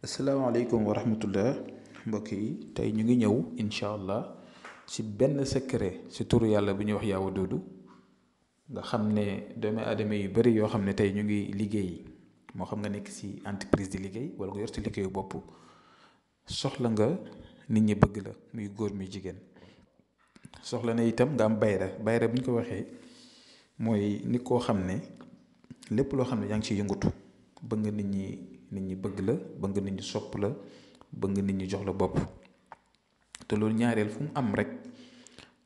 asalaamaaleykum wa rahmatullah mbokk yi tey ñu ngi ñëw incha allah ci benn secret ci turu yàlla bu ñuy wax yaa waduudu nga xam ne doomi aadama yu bari yoo xam ne tey ñu ngi liggéey moo xam nga nekk ci entreprise di liggéey wala nga yor ci liggéeyu bopp soxla nga nit ñi bëgg la muy góor muy jigéen soxla na itam nga am bayra bu ñu ko waxee mooy nit koo xam ne lépp loo xam ne yaa ngi ciy yëngatu bëgg nga nit ñi bëgg la bëgg nga nit ñi sopp la bëgg nga nit ñi jox la bopp te loolu ñaareel fu mu am rek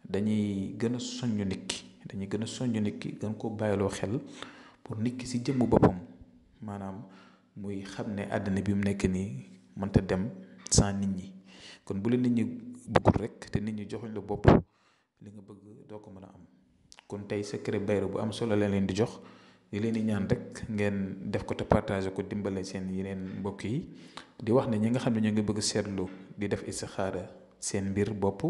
dañuy gën a soññ nit ki gën koo bàyyiloo xel pour nit ki ci jëmm boppam maanaam muy xam ne àddina bi mu nekk nii mënta dem sans nit ñi kon bu la nit ñi bëggul rek te nit ñi joxuñ la bopp li nga bëgg doo ko mën a am kon tey secret bayra bu am solo la leen di jox di leen di ñaan rek ngeen def ko te partager ko dimbale seen yeneen mbokk yi di wax ne ñi nga xam ne ñoo ngi bëgg seetlu di def istixaara seen mbir bopp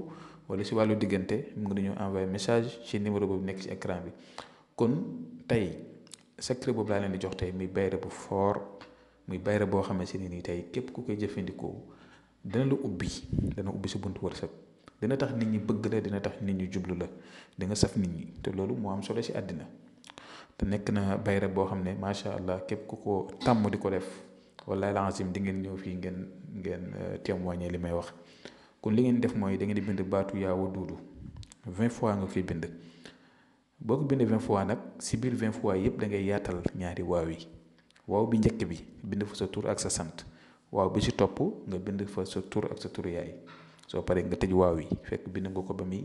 wala ci wàllu diggante mu ngi dañoo envoyé message ci numéro boobu nekk ci écran bi kon tey secret boobu laa leen di jox tey muy bayra bu fort muy bayra boo xamante ne nii tey képp ku koy jëfandikoo dana ubbi ci buntu wërsëg dina tax nit ñi bëgg la dina tax nit ñi jublu la di nga saf nit ñi te loolu moo am solo ci àddina te nekk na bayra boo xam ne macha allah képp ku ko tàmm di ko def wallahi lazim di ngeen ñëw fii ngeen témoigner li may wax kon li ngeen def mooy da ngeen di bind baatu yaa waduudu 20 fois nga koy bind boo ko bindee 20 fois nag si biir 20 fois yëpp da ngay yaatal ñaari waaw yi waaw bi njëkk bi bind fa sa tur ak sa sant waaw bi ci topp nga bind fa sa tur ak sa turu yaay soo paree nga tëj waaw yi fekk bind nga ko ba muy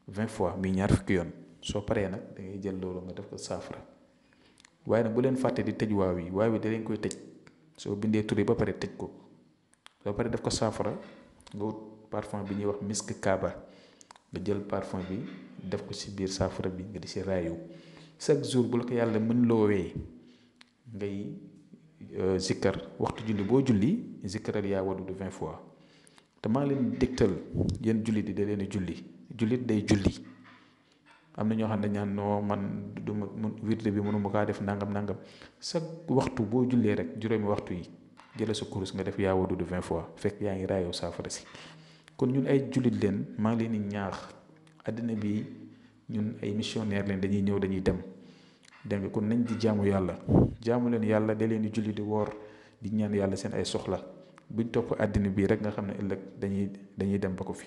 20 fois muy ñaar fukki yoon soo paree nag da ngay jël loolu nga def ko saafara waaye nag bu leen fàtte di tëj waaw yi da leen koy tëj soo bindee tur yi ba pare tëj ko soo paree def ko saafara nga wut parfum bi ñuy wax misk kaaba nga jël parfum bi def ko ci biir saafara bi nga di ci raayu chaque jour bu la ko yàlla mën loowee ngay zikkar waxtu julli boo julli zikkaral yaa waduudu 20 fois te maa ngi leen dégtal yéen jullit yi da leen jullit day julli am na ñoo xam ne ñaan noo man du ma wirde bi mënuma kaa def nangam chaque waxtu boo jullee rek juróomi waxtu yi jëla sa kurus nga def yaa waduudu 20 fois fekk yaa ngi raayoo saafara si kon ñun ay jullit leen maa ngi leen di ñaax àddina bi ñun ay missionnaire leen dañuy ñëw dañuy dem dégg nga kon nañ di jaamu leen yàlla da leen di julli di woor di ñaan yàlla seen ay soxla buñ topp àddina bii rek nga xam ne ëllëg dañuy dem ba ko fi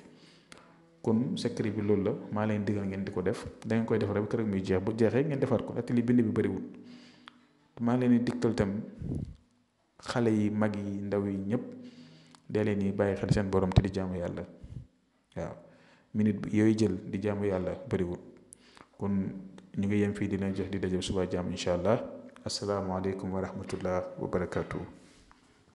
kon secret bi loolu la maa leen digal ngeen di ko def da ngeen koy def rek kër muy jeex bu jeexee ngeen defar ko ndaxte li bind bi bëriwul maa leen di digtal tam xale yi mag yi ndaw yi ñëpp dee leen yi bàyyi xel seen borom te di jaamu yàlla waaw minute bi yooyu jël di jaamu yàlla bëriwul kon ñu ngi yem fii di leen jox di daje suba jàmm incha allah asalaamaaleykum wa rahmatullah wa barakaatu.